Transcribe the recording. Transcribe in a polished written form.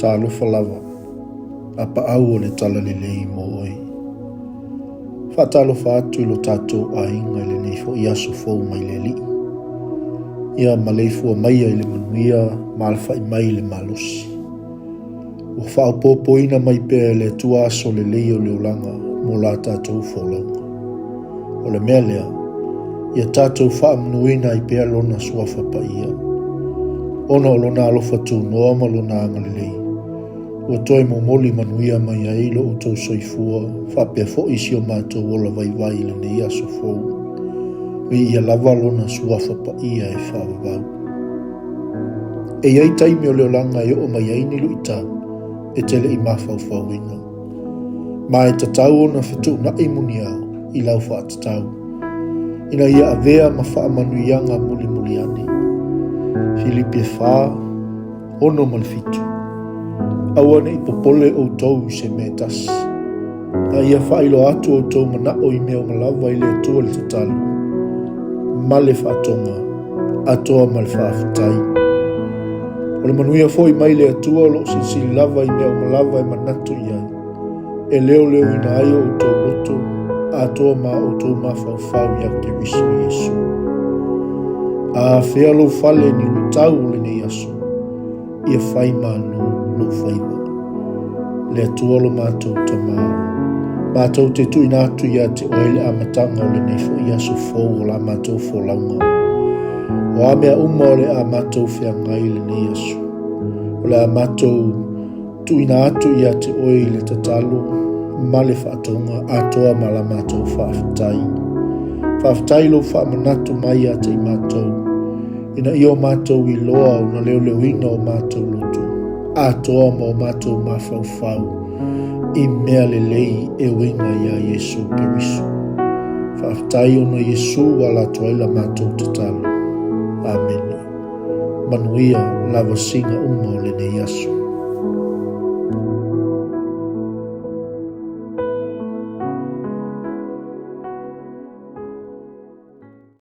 Talofa lava, a paau o le talalelei mo oe. Faatalofa atu i lo tatou aiga i lenei foi aso fou mai le Alii. Ia maleifua maia i le manuia ma alafai mai i le malosi. Ua faaopoopoina mai pea e le Atua aso lelei o le olaga mo la tatou folauga. O le mea lea, ia tatou faamanuina ai pea Lona suafa paia, ona o Lona alofa tunoa ma Lona agalelei, ua toe momoli manuia mai ai lo outou soifua faapea foi si o matou ola vaivai i lenei aso fou. Viia lava Lona suafa paia e faavavau. E i ai taimi o le olaga e oo mai ai ni luitau e te le i mafaufauina. Ma e tatau ona fetuunai muniao i lau faatatau, ina ia avea ma faamanuiaga mulimuli ane. Filipi e 4, 6 ma le 7. Aua ne i popole outou i se mea e tasi. A ia faailoa atu outou manao i mea uma lava i le Atua le tatalo, ma le faatoga, atoa ma le faafetai. O le manuia foi mai le Atua o lo o silisili lava i mea uma lava e manatu i ai, e leoleoina ai o outou loto, atoa ma outou mafaufau ia Keriso Iesu. A afea lou fale i ni luitau o lenei aso, ia fai malu lou faiva. Le Atua lo matou Tama, matou te tuuina atu ia te oe le amataga o lenei foi aso fou o la matou folauga. O a mea uma o le a matou feagai i lenei aso, o le a matou tuuina atu ia te oe i le tatalo ma le faatoga atoa ma la matou faafetai. Faafetai lou faamanatu mai ia te i matou, ina ia o matou iloa ona leoleoina o matou loto, atoa ma o matou mafaufau i mea lelei e uiga iā Iesu Keriso. Faafetai ona Iesu ua ala atu ai la matou tatalo. Amene. Manuia lavasiga uma o lenei aso.